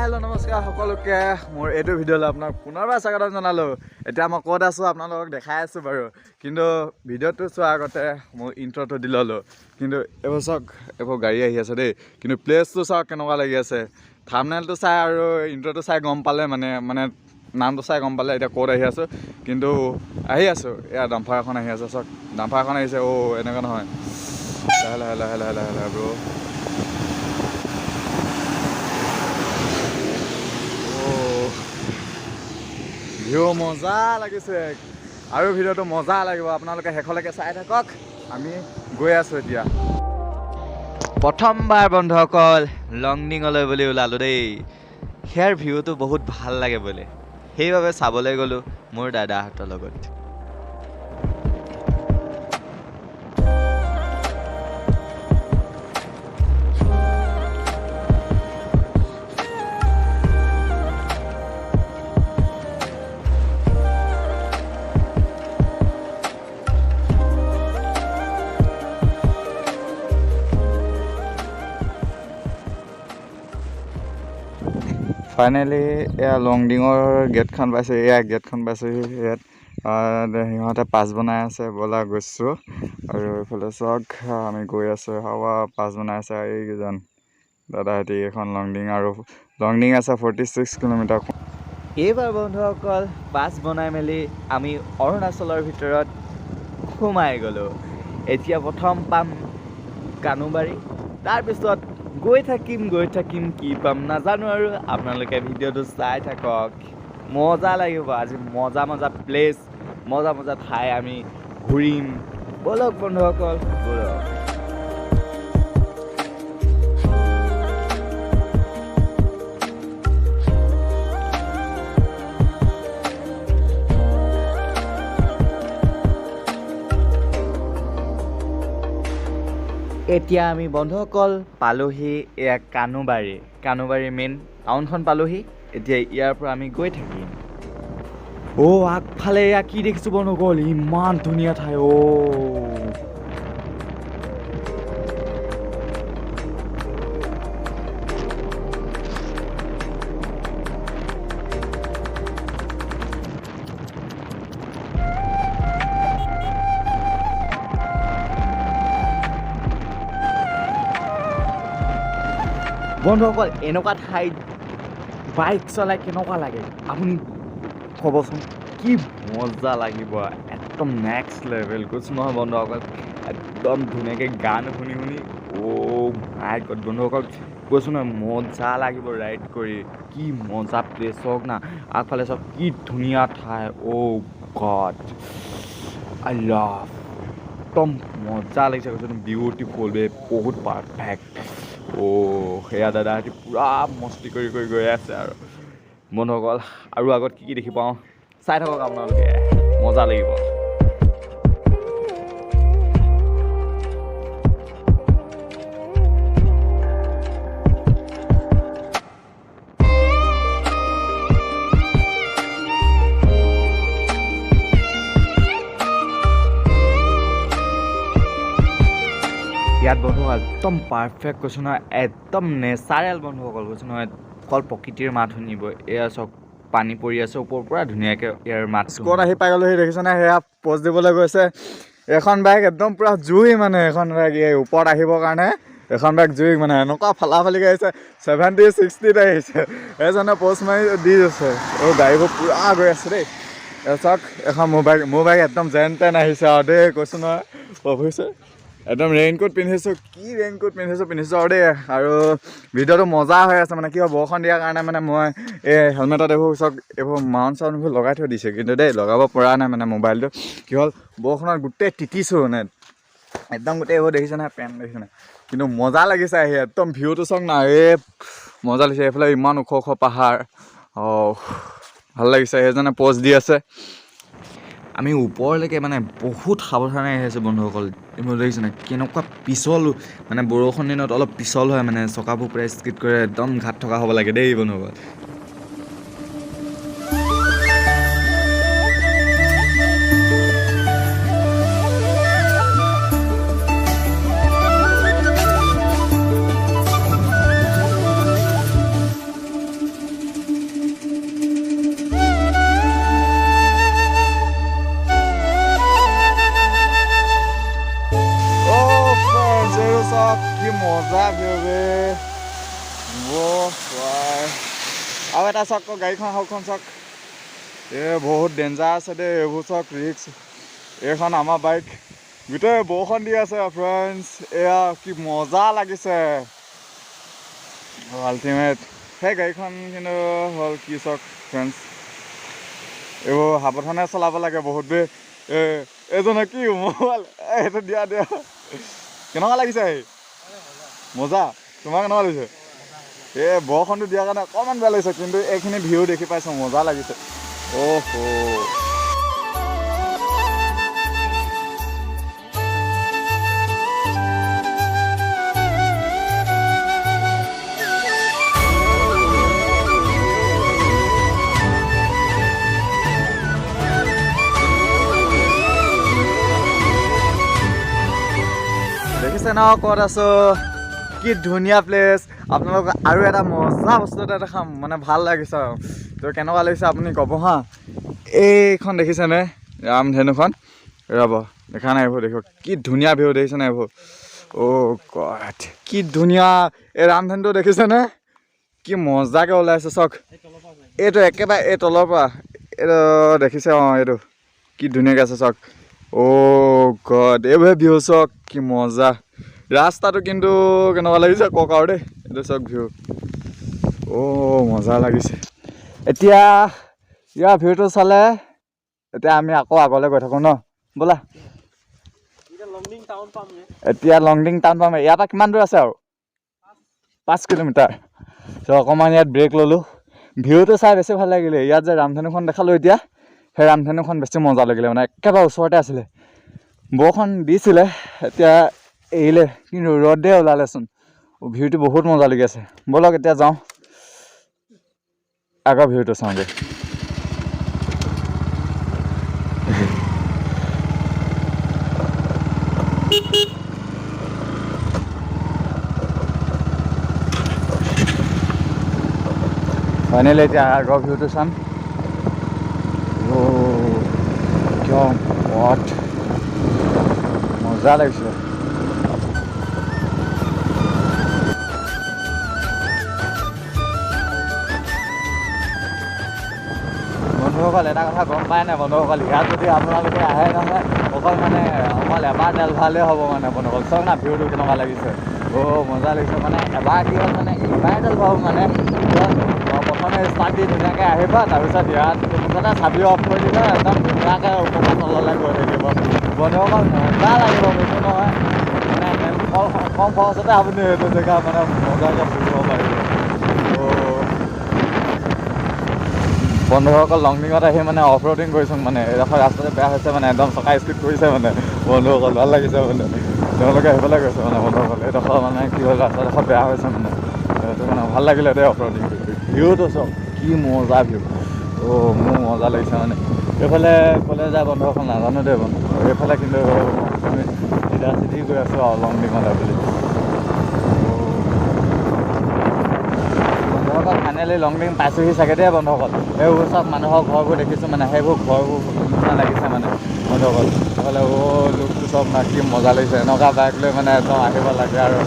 Hello' নমস্কাৰ সকলোকে, মোৰ এইটো ভিডিঅ'লৈ আপোনাক পুনৰবাৰ স্বাগতম জনালোঁ। এতিয়া মই ক'ত আছোঁ আপোনালোকক দেখাই আছোঁ বাৰু, কিন্তু ভিডিঅ'টো চোৱাৰ আগতে মই ইণ্ট্ৰটো দি ল'লোঁ। কিন্তু এইবোৰ চাওক, এইবোৰ গাড়ী আহি আছে দেই, কিন্তু প্লেচটো চাওক কেনেকুৱা লাগি আছে। থাম্বনেইলটো চাই আৰু ইণ্ট্ৰটো চাই গম পালে, মানে মানে নামটো চাই গম পালে এতিয়া ক'ত আহি আছোঁ। কিন্তু আহি আছোঁ, এয়া ডাম্পাৰ এখন আহি আছে, চাওক ডাম্পাৰ এখন আহিছে। অ' এনেকুৱা নহয়, লাহে লাহে লাহে লাহে লাহে লাহে ব্ৰ'। ভিউ মজা লাগিছে আৰু ভিডিঅ'টো মজা লাগিব, আপোনালোকে শেষলৈকে চাই থাকক। আমি গৈ আছোঁ এতিয়া। প্ৰথমবাৰ বন্ধুসকল লংডিঙলৈ বুলি ওলালোঁ দেই। সেয়াৰ ভিউটো বহুত ভাল লাগে বোলে, সেইবাবে চাবলৈ গ'লোঁ মোৰ দাদাহঁতৰ লগত। ফাইনেলি এয়া লংডিঙৰ গেটখন পাইছোঁ, এয়া গেটখন পাইছোঁ। ইয়াত সিহঁতে পাছ বনাই আছে, ব'লা গৈছোঁ। আৰু এইফালে চাওক আমি গৈ আছোঁ, হাৱা পাছ বনাই আছে এইকেইজন দাদাহঁতি। এইখন লংডিং, আৰু লংডিং আছে 46 কিলোমিটাৰ। এইবাৰ বন্ধুসকল পাছ বনাই মেলি আমি অৰুণাচলৰ ভিতৰত সোমাই গ'লোঁ। এতিয়া প্ৰথম পাম কানুবাৰী, তাৰপিছত গৈ থাকিম গৈ থাকিম, কি পাম নাজানো আৰু আপোনালোকে ভিডিঅ'টো চাই থাকক, মজা লাগিব। আজি মজা মজা প্লেচ, মজা মজা ঠাই আমি ঘূৰিম। ব'লক বন্ধুসকল, ব'লক। এতিয়া আমি বন্ধুসকল পালোহি এয়া কানুবাৰী, কানুবাৰী মেইন টাউনখন পালোহি। এতিয়া ইয়াৰ পৰা আমি গৈ থাকিম। অ' আগফালে এয়া কি দেখিছোঁ বন্ধুসকল, ইমান ধুনীয়া ঠাই। অ' বন্ধুসকল, এনেকুৱা ঠাইত বাইক চলাই কেনেকুৱা লাগে আপুনি ক'বচোন, কি মজা লাগিব, একদম নেক্সট লেভেল। কৈছোঁ নহয় বন্ধুসকল, একদম ধুনীয়াকৈ গান শুনি শুনি। অ' মাই গড বন্ধুসকল, কৈছোঁ নহয় মজা লাগিব ৰাইড কৰি। কি মজা প্লেচ চাওক না, আগফালে চাওক কি ধুনীয়া ঠাই। অ' গড I love, একদম মজা লাগিছে কৈছোঁ, বিউটিফুল বে, বহুত পাৰফেক্ট। অ' সেয়া দাদাহঁতি পূৰা মস্তি কৰি কৰি গৈ আছে। আৰু বন্ধুসকল আৰু আগত কি কি দেখি পাওঁ চাই থাকক আপোনালোকে, মজা লাগিব। ইয়াত বন্ধুসকল একদম পাৰফেক্ট কৈছোঁ নহয়, একদম নেচাৰেল বন্ধুসকল কৈছোঁ নহয়, অকল প্ৰকৃতিৰ মাত শুনিব। এয়া চাওক পানী পৰি আছে ওপৰৰ পৰা, ধুনীয়াকৈ ইয়াৰ মাত। ক'ত আহি পাই গ'লোহি দেখিছেনে, সেয়া প'জ দিবলৈ গৈছে। এখন বাইক একদম পূৰা জুই, মানে এখন বাইক এই ওপৰত আহিবৰ কাৰণে এখন বাইক জুই, মানে এনেকুৱা ফালাফালিকৈ আহিছে, 70 60ত আহিছে। এজনে প'জ মাৰি দি আছে। অ' গাড়ীবোৰ পূৰা গৈ আছে দেই। চাওক এখন মোৰ বাইক একদম যেন তেন আহিছে আৰু দেই, কৈছোঁ নহয় প্ৰভুছে। একদম ৰেইনকোট পিন্ধিছোঁ, কি ৰেইনকোট পিন্ধিছোঁ আৰু দেই। আৰু ভিডিঅ'টো মজা হৈ আছে, মানে কি হয় বৰষুণ দিয়াৰ কাৰণে মানে মই এই হেলমেটত এইবোৰ চাওক এইবোৰ মাউণ্ট চাউণ্টবোৰ লগাই থৈ দিছে, কিন্তু দেই লগাব পৰা নাই। মানে মোবাইলটো কি হ'ল বৰষুণত গোটেই তিতিছোঁ, মানে একদম গোটেই এইবোৰ দেখিছে নাই, পেণ্ট দেখিছে নাই, কিন্তু মজা লাগিছে আহি একদম ভিউটো চাওক না, এই মজা লাগিছে। এইফালে ইমান ওখ ওখ পাহাৰ, অঁ ভাল লাগিছে। সেইজনে প'জ দি আছে। আমি ওপৰলৈকে মানে বহুত সাৱধানে আহি আছোঁ বন্ধুসকল। এইবোৰ দেখিছে নাই কেনেকুৱা পিছল, মানে বৰষুণ দিনত অলপ পিছল হয়, মানে চকাবোৰ পূৰা স্কিড কৰে, একদম ঘাট থকা হ'ব লাগে দেই বন্ধুসকল। মজা ভিউ বে। আৰু এটা চাওক, গাড়ীখন সৌখন চাওক। এই বহুত ডেঞ্জাৰ আছে দেই, এইবোৰ চাওক, ৰিক্স। এইখন আমাৰ বাইক। গোটেই বৰষুণ দি আছে ফ্ৰেণ্ডছ। এয়া কি মজা লাগিছে, আল্টিমেট। সেই গাড়ীখন কিন্তু হ'ল কি চাওক ফ্ৰেণ্ডছ, এইবোৰ সাৱধানে চলাব লাগে বহুত বে। এইজনে কি মোবাইল সেইটো দিয়া দিয়া। কেনেকুৱা লাগিছে? এই মজা। তোমাৰ কেনেকুৱা লাগিছে? এই বৰষুণটো দিয়াৰ কাৰণে অকণমান বেয়া লাগিছে, কিন্তু এইখিনি ভিউ দেখি পাইছোঁ, মজা লাগিছে। অহ। দেখিছে ন ক'ত আছো, কি ধুনীয়া প্লেচ। আপোনালোক আৰু এটা মজা বস্তু এটা দেখাম, মানে ভাল লাগিছে আৰু। তো কেনেকুৱা লাগিছে আপুনি ক'ব হা। এইখন দেখিছেনে ৰামধেনুখন? ৰ'ব, দেখা নাই এইবোৰ, দেখিব কি ধুনীয়া ভিউ, দেখিছেনে এইবোৰ? অ' গড, কি ধুনীয়া এই ৰামধেনুটো দেখিছেনে? কি মজাকৈ ওলাইছে চাওক। এইটো একেবাৰে এই তলৰ পৰা এইটো দেখিছে? অঁ, এইটো কি ধুনীয়াকৈ আছে চাওক। অ' গড, এইবোৰে ভিউ চাওক, কি মজা। ৰাস্তাটো কিন্তু কেনেকুৱা লাগিছে কওক আৰু দেই। এইটো চাওক ভিউ, অ' মজা লাগিছে। এতিয়া ইয়াৰ ভিউটো চালে, এতিয়া আমি আকৌ আগলৈ গৈ থাকোঁ ন, ব'লা। এতিয়া লংডিং টাউন পাম। ইয়াৰ পৰা কিমান দূৰ আছে আৰু? 5 কিলোমিটাৰ। ত' অকণমান ইয়াত ব্ৰেক ল'লোঁ। ভিউটো চাই বেছি ভাল লাগিলে। ইয়াত যে ৰামধেনুখন দেখালোঁ এতিয়া, সেই ৰামধেনুখন বেছি মজা লাগিলে, মানে একেবাৰে ওচৰতে আছিলে। বৰষুণ দিছিলে, এতিয়া এৰিলে, কিন্তু ৰ'দে ওলালেচোন। ভিউটো বহুত মজা লাগি আছে। ব'লক এতিয়া যাওঁ, আগৰ ভিউটো চাওঁগৈ। ফাইনেলি এতিয়া আগৰ ভিউটো চাম। অ' কিয় what মজা লাগিছে। বন্ধুসকল, এটা কথা গম পায় নাই বন্ধুসকল? ইয়াত যদি আপোনালোকে আহে নহয়, অকল মানে অকল এবাৰ তেল ভৰালেই হ'ব মানে। বন্ধুসকল, চাওক না ভিউটো কেনেকুৱা লাগিছে। অ' মজা লাগিছে। মানে এবাৰ কি হ'ল, মানে এবাৰ তেল ভৰাব, মানে কি হ'ল, প্ৰথমে ষ্টাৰ্ট দি ধুনীয়াকৈ আহিবা, তাৰপিছত ইয়াত মুঠতে চাবি অফ কৰি দিলে একদম ধুনীয়াকৈ ওপৰৰ পৰা তললৈ গৈ থাকিব। বন্ধুসকল, মজা লাগিব, কৈছোঁ নহয়। মানে কম খৰচতে আপুনি সেইটো জেগা মানে মজাকৈ ফুৰিব পাৰিব। অ' বন্ধুসকল, লংডিঙত আহি মানে অফ ৰোডিং কৰিছোঁ। মানে এইডোখৰ ৰাস্তাটো বেয়া হৈছে, মানে একদম চকা স্পীড কৰিছে। মানে বন্ধুসকল, ভাল লাগিছে। মানে তেওঁলোকে সেইফালে গৈছে। মানে বন্ধুসকল, এইডোখৰ মানে কি হ'ল, ৰাস্তাডোখৰ বেয়া হৈছে। মানে সেইটো মানে ভাল লাগিলে দেই অফ ৰোডিং কৰি। ভিউটো চাওক, কি মজা ভিউ। অ' মোৰ মজা লাগিছে। মানে এইফালে ক'লে যায় বন্ধুসকল নাজানো দেই বন্ধু। এইফালে কিন্তু আমি চিধা চিধি গৈ আছোঁ আৰু লংডিঙলৈ বুলি। বন্ধুসকল, ফাইনেলি লংডিং পাইছোঁহি চাগে দেই বন্ধুসকল। সেইবোৰ চব মানুহৰ ঘৰবোৰ দেখিছোঁ, মানে সেইবোৰ ঘৰবোৰ নিচিনা লাগিছে। মানে বন্ধুসকল, এইফালে অ' লোকটো চব না, কি মজা লাগিছে। এনেকুৱা বাইক লৈ মানে একদম আহিব লাগে আৰু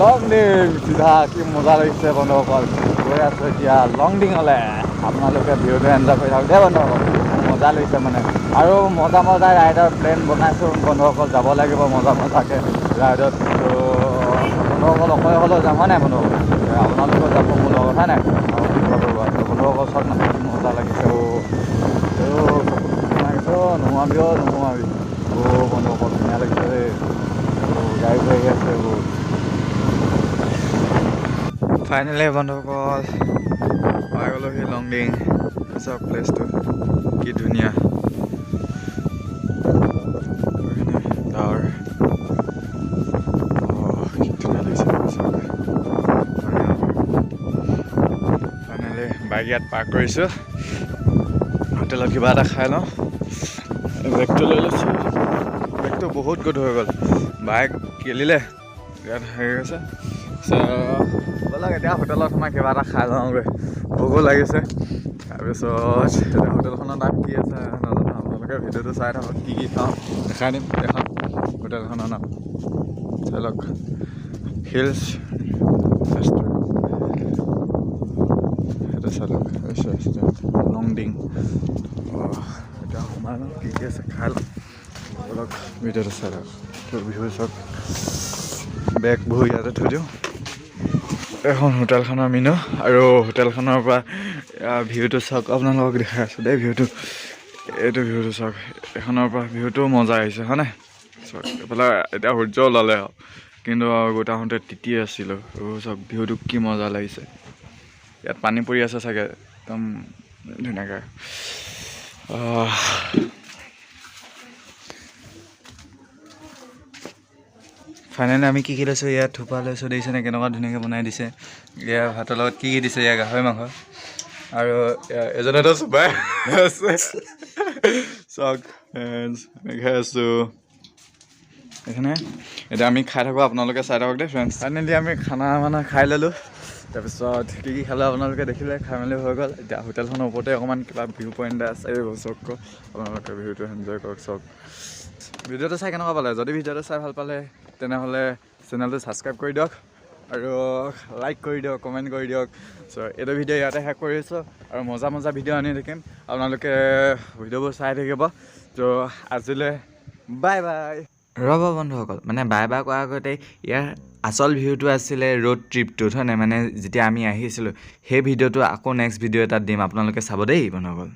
লংডিং চিধা। কি মজা লাগিছে বন্ধুসকল। গৈ আছোঁ এতিয়া লংডিঙলৈ। আপোনালোকে ভিউটো এনজয় কৰি থাকক দেই বন্ধুসকল। মজা লাগিছে। মানে আৰু মজা মজা ৰাইডৰ প্লেন বনাইছোঁ বন্ধুসকল, যাব লাগিব মজা মজাকৈ ৰাইডত। ত' বন্ধুসকল, অকলে হ'লেও যাম, হয় নাই বন্ধুসকল? আপোনালোকেও যাব মোৰ লগত, হয় নাই? বন্ধুসকল, চাওক না কি মজা লাগিছে। অ' লাগিছে। অ' নোসোমাবি, অ' নোসোমাবি। অ' বন্ধুসকল, ধুনীয়া লাগিছে দেই। অ' গাড়ীবোৰ আহি আছে বহুত। ফাইনেলি বন্ধুসকল, পাই গ'লোহি লংডিং। চাওক প্লেচটো কি ধুনীয়া। ডাৱৰ, কি ধুনীয়া লাগিছে। ফাইনেলি বাইক ইয়াত পাৰ্ক কৰিছোঁ। হোটেলত কিবা এটা খাই লওঁ। বেগটো লৈ লৈছোঁ। বেগটো বহুত গুড হৈ গ'ল, বাইক গেলিলে ইয়াত হেৰি হৈছে। চ' ব'লক, এতিয়া হোটেলত সোমাই কিবা এটা খাই লওঁগৈ, ভোকো লাগিছে। তাৰপিছত এতিয়া হোটেলখনৰ নাম কি আছে নাজানো, আপোনালোকে ভিডিঅ'টো চাই থাকক, কি কি খাওঁ দেখাই দিম। দেখাম হোটেলখনৰ নাম। চাই লওক। Hills restaurant. সেইটো চালোঁ, ৰেষ্টুৰেণ্ট লংডিং। এতিয়া সোমাই লওঁ, কি কি আছে খাই লওঁ। অলপ ভিডিঅ'টো চাই লওক, ভিউ চাওক। বেগবোৰ ইয়াতে থৈ দিওঁ। এখন হোটেলখনৰ মেনু আৰু হোটেলখনৰ পৰা ভিউটো চাওক। আপোনালোকক দেখাই আছোঁ দেই ভিউটো। এইটো ভিউটো চাওক, এইখনৰ পৰা ভিউটো মজা আহিছে, হয়নে? চাওক, এইফালে এতিয়া সূৰ্য ওলালে আৰু, কিন্তু গোটা আহোঁতে তিতি আছিলোঁ। চাওক ভিউটো কি মজা লাগিছে। ইয়াত পানী পৰি আছে চাগে, একদম ধুনীয়াকৈ। ফাইনেলি আমি কি কি লৈছোঁ? ইয়াত থোপা লৈছোঁ, দেখিছেনে কেনেকুৱা ধুনীয়াকৈ বনাই দিছে। ইয়াৰ ভাতৰ লগত কি কি দিছে? ইয়াৰ গাহৰি মাংস আৰু এজনেতো চুবাই আছে। চাওক friends, আমি খাই আছোঁ এইখনে। এতিয়া আমি খাই থাকোঁ, আপোনালোকে চাই থাকক দেই। ফ্ৰেণ্ডছ, ফাইনেলি আমি খানা মানে খাই ল'লোঁ। তাৰপিছত কি কি খালোঁ আপোনালোকে দেখিলে। খাই মেলি হৈ গ'ল। এতিয়া হোটেলখনৰ ওপৰতে অকণমান কিবা ভিউ পইণ্ট এটা আছে, এই চাওক, আপোনালোকে ভিউটো এনজয় কৰক। চাওক, ভিডিঅ'টো চাই কেনেকুৱা পালে? যদি ভিডিঅ'টো চাই ভাল পালে, তেনেহ'লে চেনেলটো ছাবস্ক্ৰাইব কৰি দিয়ক আৰু লাইক কৰি দিয়ক, কমেণ্ট কৰি দিয়ক। চ' এইটো ভিডিঅ' ইয়াতে শেষ কৰিছোঁ আৰু মজা মজা ভিডিঅ' আনি থাকিম। আপোনালোকে ভিডিঅ'বোৰ চাই থাকিব। ত' আজিলৈ বাই বাই। ৰ'ব বন্ধুসকল, মানে বাই বাই কোৱাৰ আগতে ইয়াৰ আচল ভিউটো আছিলে ৰোড ট্ৰিপটোত, হয় নাই? মানে যেতিয়া আমি আহিছিলোঁ, সেই ভিডিঅ'টো আকৌ নেক্সট ভিডিঅ' এটাত দিম, আপোনালোকে চাব দেই বন্ধুসকল।